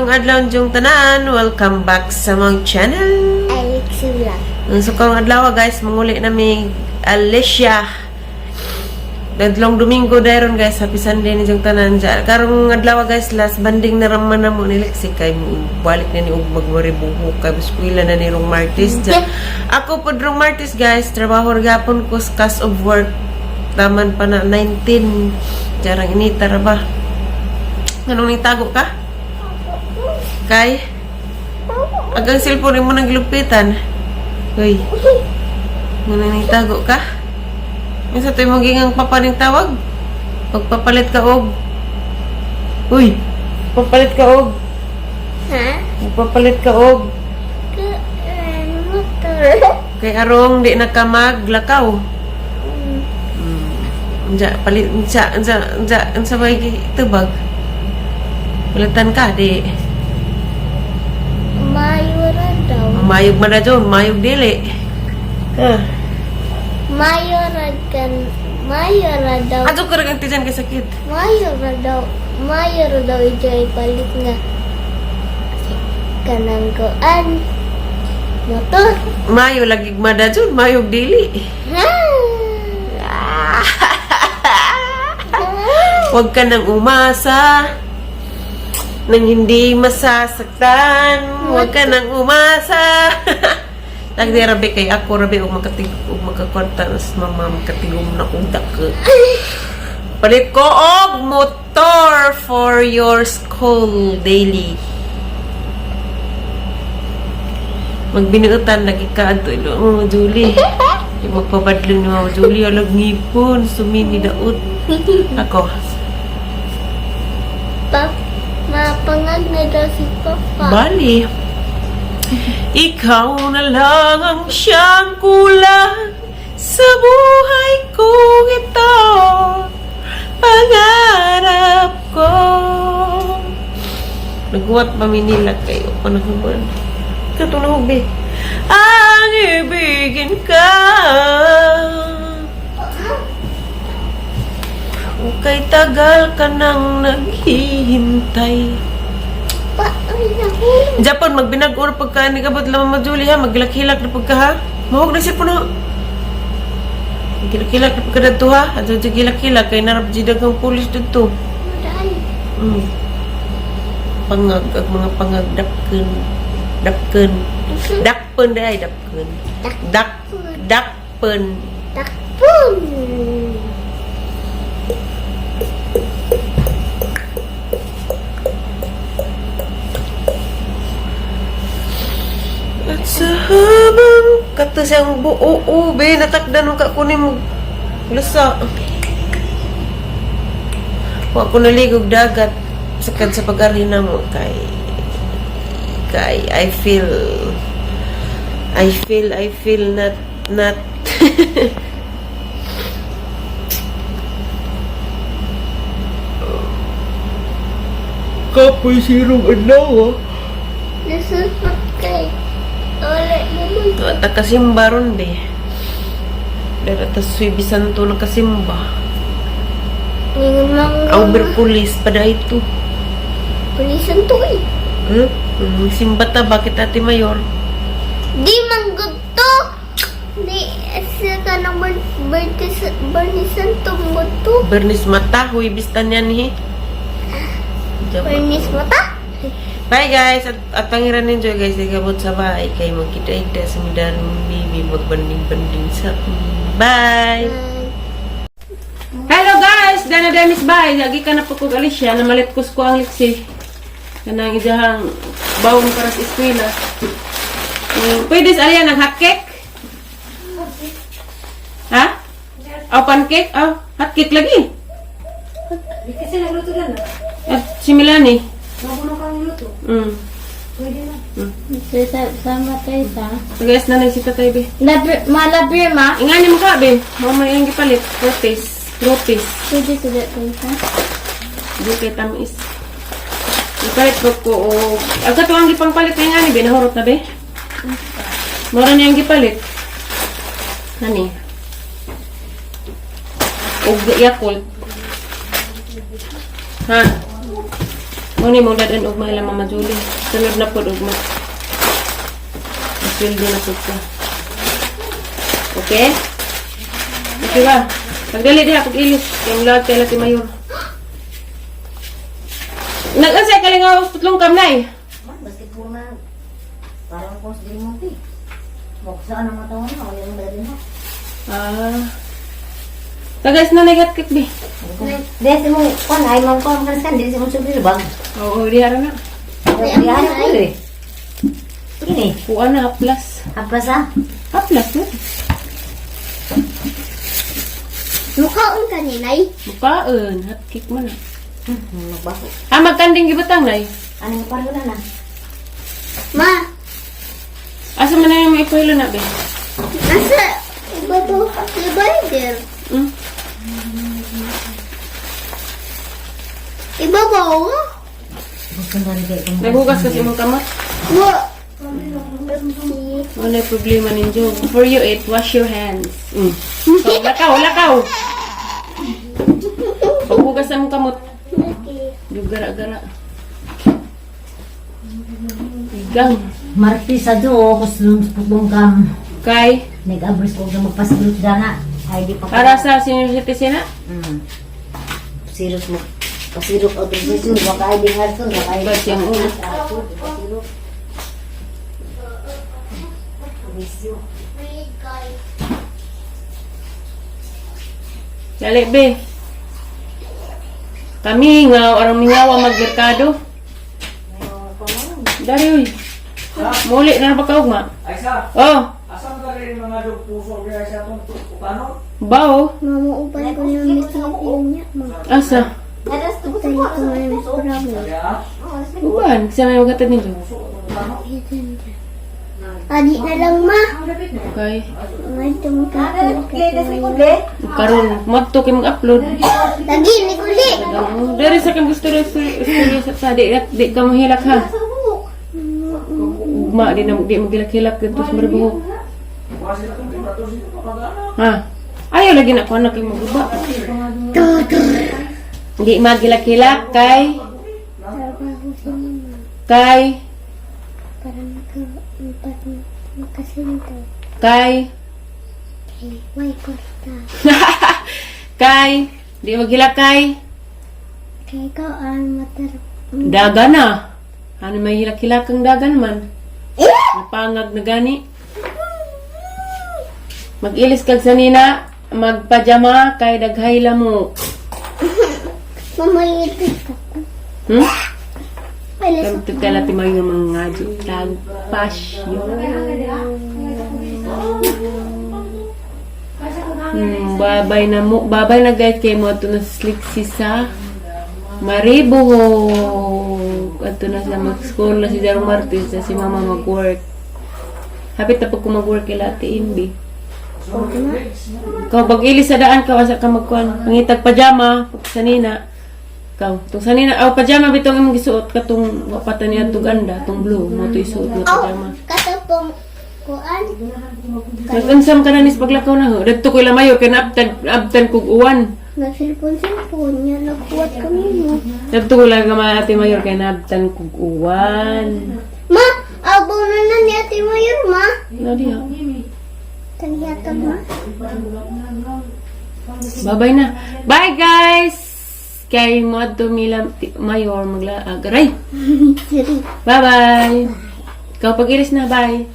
Maayong adlaw jung tanan. Welcome back sa mong channel. Alex Vlog. Ang so karong adlaw, guys, manguli nami Alicia. Dadlong Domingo dairon, guys, happy Sunday ni jung tanan dyan. Karong adlaw, guys, last banding na raman na mo ni Lexi kay balik na ni og magmaribuho kay eskwela na ni rong Martes dyan. Ako pod rong Martes, guys, trabaho ra gapon ko sa cast of work. Taman pa na 19. Jarang inita ra ba? Nganong nitago ka? Kay? Agang cellphone mo nang gilupitan. Hoy. Nganong nitago ka? Unsa to imong gingang papaning tawag? Pagpapalit ka og. Uy, papalit ka og. Ha? Magpapalit ka og. Motor. Kay arong di na ka maglakaw. Unsa palit unsa unsa unsa unsa ba tubag? Palitan ka di. Mayo ra daw. Mayog man na dyan, mayog dili. Ha. Mayo ra kan. Mayo ra daw. Adto ka ra kang tiyan kay sakit. Mayo ra daw. Mayo ra daw ijay palit nga. Kanang kuan. Motor. Mayo lagi mada dyan, mayog dili. Ha? Huwag ka nang umasa nang hindi masasaktan. Huwag ka nang umasa. Lagi rabi kay ako rabi og makatig og makakwarta nas mama makatigom na kong dako. Palit ko og motor for your school daily. Magbinuutan lagi ka adto ilo Mama Julie. Di magpabadlong ni Mama Julie alag ngipon sumini daot. Ako. Pa, mapangag na daw si Papa. Bali. Ikaw na lang ang siyang kulang sa buhay kong ito. Pangarap ko. Nagwat pa Manila kayo. Panahuman. Katulog, be. Ang ibigin ka. Kay tagal ka nang naghihintay. Pa, ay, nahulog. Japon, magbinag-ur pagka ni kabot lamang majuli ha, maghilak-hilak na pagka ha. Mahog na siya po na. Maghilak-hilak na pagka dito ha. At sa hilak-hilak, kay narap di dagang pulis dito. Maday. Pangag, ag mga pangag, dapken. Dapken. Dakpen day, dapken. Dak, dakpen. Takpon. At sa habang kato siyang buo ube, natakdan mo ka kunin mo lasa. Wa ko naligog dagat sakad sa pag-arhi na mo kay kay I feel not not Kapoy sirong adlaw ah. Nasusot kay. Wala naman. At kasimba ron be. Dara ta Suibi Santo na kasimba. Ningon lang. Aw Merkulis pa ito. Pulisan to eh. Huh? Simba ta bakit ate mayor? Di man good to. Di sa kanang bernisan to mo to. Bernis mata huy bistan yan hi. Bernis mata. Bye guys, at pangiran ninyo guys, ikabot sa bahay kay magkita-ita sa midan bibi magbanding-banding sa Bye. Bye. Hello guys, Dana Demis bye. Lagi ka na po kog Alicia, namalit ko ang liksi. Kanang idahang bawon para sa eskwela. Pwede sa aliya ng hot cake? Ha? O pancake? Oh, hot cake lagi. Kasi nagluto na na. At si Milani. Magulo kang luto. Pwede na. Sama tayo sa. So guys, nanay si Tatay be. Labi, malabi ma. Ingani mo ka be. Mama yung gipalit. Rupees. Rupees. Pwede ko tayo sa. Di kay tamis. Ipalit ko ko o... Ang kato ang gipangpalit na ingani be. Nahurot na be. Mura na yung gipalit. Hani. Og Yakult. Ha? Muna mong dadan ugma ila Mama Julie. Sunod na pod ugma. Sweldo na pod ka. Okay? Okay ba? Pagdali diha, pag ilis. Kaya mula kay Lati Mayor. Nag-asay kalingaw putlong kamnay. Man, basketball na. Parang kung sa Dilimonte. Magsaan ang matawa na, wala yung dali na. Ah. Tagas na nagat bi. Dahil sa mong, kung ay mong kung kan kan, dahil sa mong subir bang. Oo, diha ra na. Di ay ko eh. Kini, Kuha na haplas. apa sa? Haplas no? Mukhaon ka ni Nay. Mukaon, hot cake man na. Magbaho. Ah, magkanding gibutang nay. Ano nga pareho na na? Ma, Asa man na yung ipahilo na be? nasa ibabaw divider. Ibabaw? Gusto na rin kayo. Naghugas kasi mong kamot. Wa. Wala problema ninyo. Before you eat, wash your hands. So, lakaw, lakaw. Paghugas sa mong kamot. Okay. Yung gara-gara. Igang. Martis sa do, kuslong putlong kam. Kay, Nag-abris ko na magpasilot dana. Ay, di pa. Para sa senior citizen na. Sirot mo. Pasirot authorization, waka ay di harton, waka ay Ba't yung ulo? Pasirot. Bisyo. Wait, guys. Dali, be. Kami nga, orang mingawa magmerkado. Dari, uy. Muli na ba kaugma? Ay sa, Oh, asa mo rin mga puso kaya sa atong upano? bao. Mama, uban ko na miss niya. Ma, Asa? Nadas to tayo ko na miss problem. Kaya, Uban, sa may magatad ninyo. Adi na lang, ma. Okay. Madam ka. Karon, madto kay mag-upload. Lagi, ni Guli. Oh, dari sa kang gusto rin istorya sa di, di ka mahilak ha. Ugma di na di magilak-hilak dito sa maribuhok. Kuha sila itong temperature sila papagana. Ha? Ayaw lagi na ko anak kay maguba. Di magilak-hilak kay Trabaho si mama. kay Para makasinto. kay Kay, may kwarta. Kay di maghilak kay Kay ikaw ang matar. Daga na. Ano may hilak-hilak ang daga naman? Napangag na gani. Mag-ilis kag sanina, magpajama kay daghay mo. Mamayipit ka. Alas. Kamtug ka lati may mga ngadyo. Tagpas yun. Babay na mo. Babay na guys kay mo ato na slick si sa Maribuhog. Ato na sa mag-school na si Jarong Martis na si Mama mag-work. Hapit na pag ko mag-work kay Ate Imbi. Ikaw, pag-ilis sa daan ka, asa ka magkuhan. Pangitag pajama, pag sanina. Ikaw, tong sanina, aw pajama bitong imong gisuot katong wa pa ta niya tong ganda, tong blue, mo to isuot nga Oh, pajama. katapong kuan. Nag-unsam ka na nis paglakaw na ho. Dagto ko lamayo kay naabtan abtan kog uwan. Nag-cellphone-cellphone niya. Nagkuwat kami mo. Dagto ko lang gamay Ate Mayor kay naabtan kog uwan. Ma, abaw na na ni Ate Mayor, ma. Na diha. Tanghiyatag, ma. Bye-bye na. Bye guys. Kay mo adto mila Mayor maglaag. Aray. Sorry. Bye-bye. Ikaw pag-ilis na. Bye.